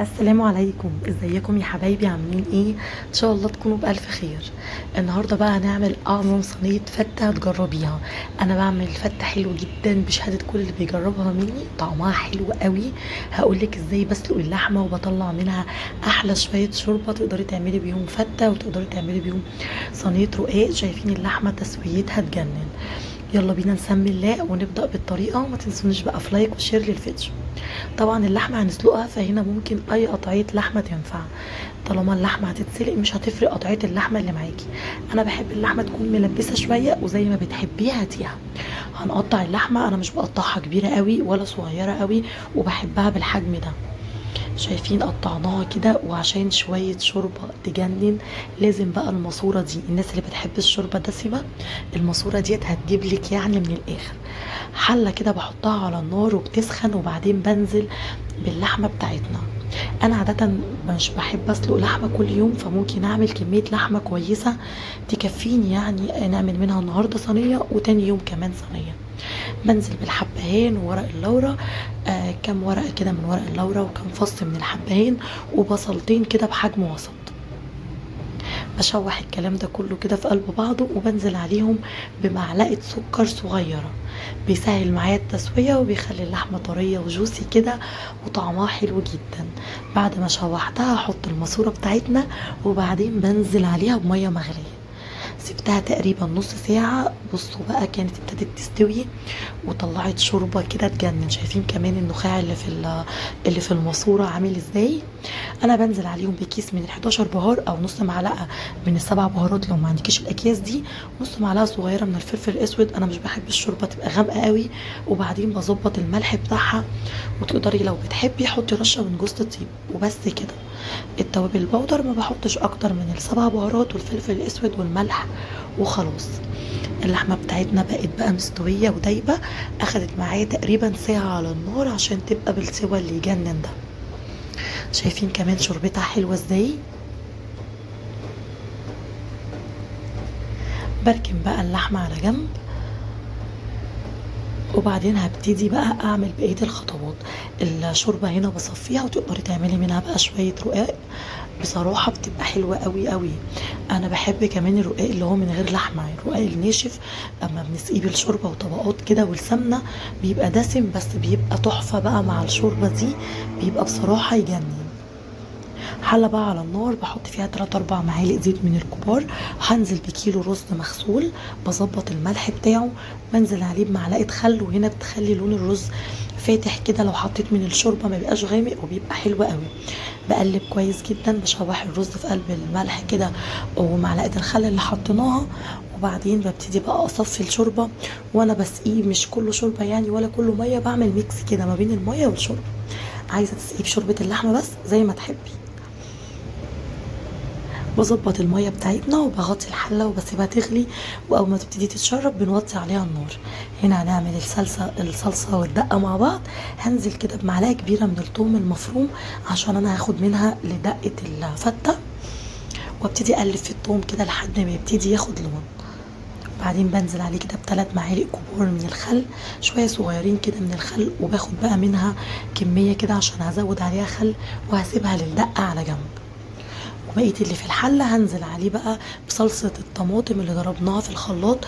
السلام عليكم، ازيكم يا حبايبي؟ عاملين ايه؟ ان شاء الله تكونوا بالف خير. النهارده بقى هنعمل اعظم صينية فته هتجربيها. انا بعمل فته حلو جدا بشهادة كل اللي بيجربها مني، طعمها حلو قوي. هقولك ازاي بسلق اللحمة وبطلع منها احلى شوية شوربة تقدري تعملي بيهم فته وتقدري تعملي بيهم صينية رقاق. شايفين اللحمة تسويتها تجنن. يلا بينا نسمي الله ونبدا بالطريقة، وما تنسونيش بقى في like و share للفيديو. طبعا اللحمة هنسلقها، فهنا ممكن اي قطعية لحمه تنفع، طالما اللحمة هتتسلق مش هتفرق قطعية اللحمة اللي معاكي. انا بحب اللحمة تكون ملبسه شوية، وزي ما بتحبيها هاتيها. هنقطع اللحمة، انا مش بقطعها كبيرة قوي ولا صغيرة قوي، وبحبها بالحجم ده. شايفين قطعناها كده، وعشان شوية شوربة تجنن لازم بقى الماسورة دي. الناس اللي بتحب الشوربة دسمة الماسورة ديت هتجيب لك يعني من الاخر. حله كده بحطها على النار وبتسخن، وبعدين بنزل باللحمه بتاعتنا. انا عادة مش بحب اسلق لحمه كل يوم، فممكن اعمل كمية لحمه كويسة تكفيني، يعني نعمل منها النهارده صينية وتاني يوم كمان صينية. بنزل بالحبهان وورق اللورة، كام ورقة كده من ورق اللورة، وكام فص من الحبهان، وبصلتين كده بحجم وسط. بشوح الكلام ده كله كده في قلب بعضه، وبنزل عليهم بمعلقة سكر صغيرة. بيسهل معايا التسوية وبيخلي اللحمة طرية وجوسي كده وطعمها حلو جدا. بعد ما شوحتها هحط الماسورة بتاعتنا، وبعدين بنزل عليها بمية مغلية. سبتها تقريبا نص ساعة. بصوا بقى كانت ابتدت تستوي وطلعت شوربة كده تجنن. شايفين كمان النخاع اللي في الماسورة عامل ازاي. انا بنزل عليهم بكيس من ال11 بهار، او نص معلقة من ال7 بهارات لو ما عندكيش الاكياس دي، نص معلقة صغيرة من الفلفل الاسود. انا مش بحب الشوربة تبقى غامقة قوي. وبعدين بظبط الملح بتاعها، وتقدري لو بتحبي حطي رشة من جوز الطيب وبس كده. التوابل البودر ما بحطش اكتر من ال7 بهارات والفلفل الاسود والملح وخلاص. اللحمة بتاعتنا بقت بقى مستوية ودايبه، اخدت معايا تقريبا ساعة على النار عشان تبقى بالسوى اللي يجنن ده. شايفين كمان شوربتها حلوة ازاي. بركن بقى اللحمة على جنب، وبعدين هبتدي بقى اعمل بقية الخطوات. الشوربة هنا بصفيها، وتقدري تعملي منها بقى شوية رقاق. بصراحة بتبقى حلوة قوي قوي. انا بحب كمان الرقاق اللي هو من غير لحمه، الرقاق الناشف اما بنسقيه بالشوربه وطبقات كده والسمنه بيبقى دسم، بس بيبقى تحفة بقى مع الشوربة دي، بيبقى بصراحة يجنن. حله بقى على النار بحط فيها 3-4 معالق زيت من الكبار. هنزل بكيلو رز مغسول، بظبط الملح بتاعه، بنزل عليه بمعلقه خل، وهنا بتخلي لون الرز فاتح كده، لو حطيت من الشوربة ما بيبقاش غامق وبيبقى حلو قوي. بقلب كويس جدا، بشوح الرز في قلب الملح كده ومعلقة الخل اللي حطيناها، وبعدين ببتدي بقى اصفي الشوربة، وانا بسقيه مش كله شوربة يعني ولا كله مية، بعمل mix كده ما بين المية والشوربه. عايزه تسقيه بشوربه اللحمة بس زي ما تحبي. بظبط المية بتاعتنا وبغطي الحلة وبسيبها تغلي، واول ما تبتدي تتشرب بنوطي عليها النار. هنا هنعمل الصلصه والدقه مع بعض. هنزل كده بمعلقه كبيرة من الثوم المفروم عشان انا هاخد منها لدقه الفته، وابتدي اقلب في الثوم كده لحد ما يبتدي ياخد لون. بعدين بنزل عليه كده ب3 معالق كبار من الخل، شوية صغيرين كده من الخل، وباخد بقى منها كمية كده عشان هزود عليها خل، وهسيبها للدقه على جنب. وبقية اللي في الحلة هنزل عليه بقى بصلصه الطماطم اللي ضربناها في الخلاط.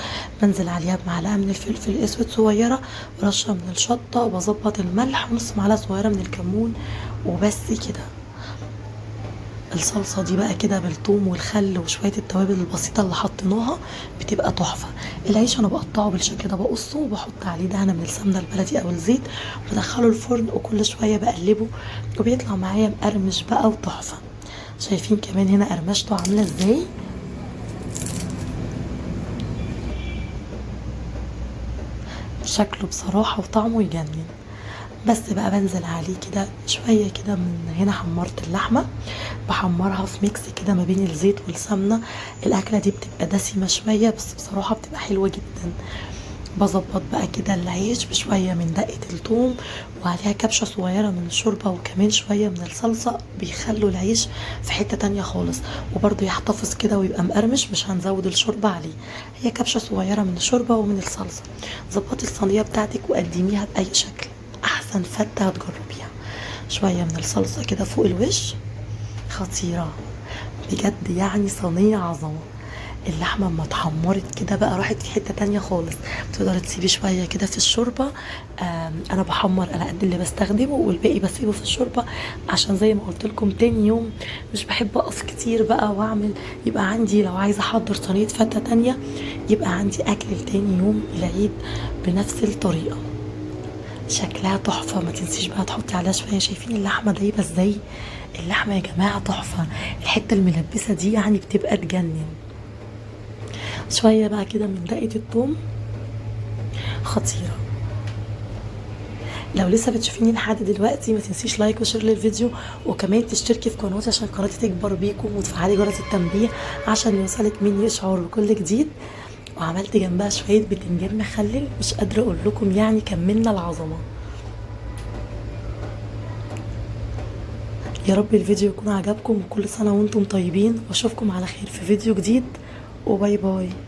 بنزل عليها بمعلقه من الفلفل الاسود صغيرة، ورشه من الشطه، وبظبط الملح، ونص معلقه صغيرة من الكمون، وبس كده. الصلصه دي بقى كده بالثوم والخل وشوية التوابل البسيطة اللي حطيناها بتبقى تحفة. العيش انا بقطعه بالشكل ده، بقصة وبحط عليه دهنه من السمنة البلدي او الزيت، وبدخله الفرن، وكل شوية بقلبه، وبيطلع معايا مقرمش بقى وتحفه. شايفين كمان هنا قرمشته عامله ازاي. شكله بصراحة وطعمه يجنن. بس بقى بنزل عليه كده شوية كده من هنا. حمرت اللحمة، بحمرها في mix كده ما بين الزيت والسمنه. الاكلة دي بتبقى دسمة شوية بس بصراحة بتبقى حلوة جدا. بظبط بقى كده العيش بشوية من دقه الثوم، وعليها كبشة صغيرة من الشوربة، وكمان شوية من الصلصه، بيخلوا العيش في حتة تانية خالص، وبرده يحتفظ كده ويبقى مقرمش. مش هنزود الشوربة عليه، هي كبشة صغيرة من الشوربة ومن الصلصه. ظبطي الصينية بتاعتك وقدميها باي شكل، احسن فته هتجربيها. شوية من الصلصه كده فوق الوش، خطيرة بجد، يعني صينية عظمه. اللحمة اما اتحمرت كده بقى راحت في حتة تانية خالص. تقدري تسيبي شوية كده في الشوربة. انا بحمر على قد اللي بستخدمه والباقي بسيبه في الشوربة، عشان زي ما قلت لكم تاني يوم مش بحب اقف كتير بقى واعمل، يبقى عندي لو عايزه احضر صينية فته تانية يبقى عندي اكل لتاني يوم العيد بنفس الطريقة. شكلها تحفة. ما تنسيش بقى تحطي عليها شوية. شايفين اللحمة دايبه ازاي؟ اللحمة يا جماعة تحفة، الحتة الملبسه دي يعني بتبقى تجنن. شوية بقى كده من دقه الثوم، خطيرة. لو لسه بتشوفيني لحد دلوقتي ما تنسيش like و share للفيديو، وكمان تشتركي في قناتي عشان قناتي تكبر بيكم، وتفعلي جرس التنبيه عشان يوصلك مني اشعار بكل جديد. وعملت جنبها شوية بتنجان مخلل، مش قادرة اقول لكم يعني كملنا العظمة. يا رب الفيديو يكون عجبكم، وكل سنة وانتم طيبين، واشوفكم على خير في فيديو جديد، و bye bye.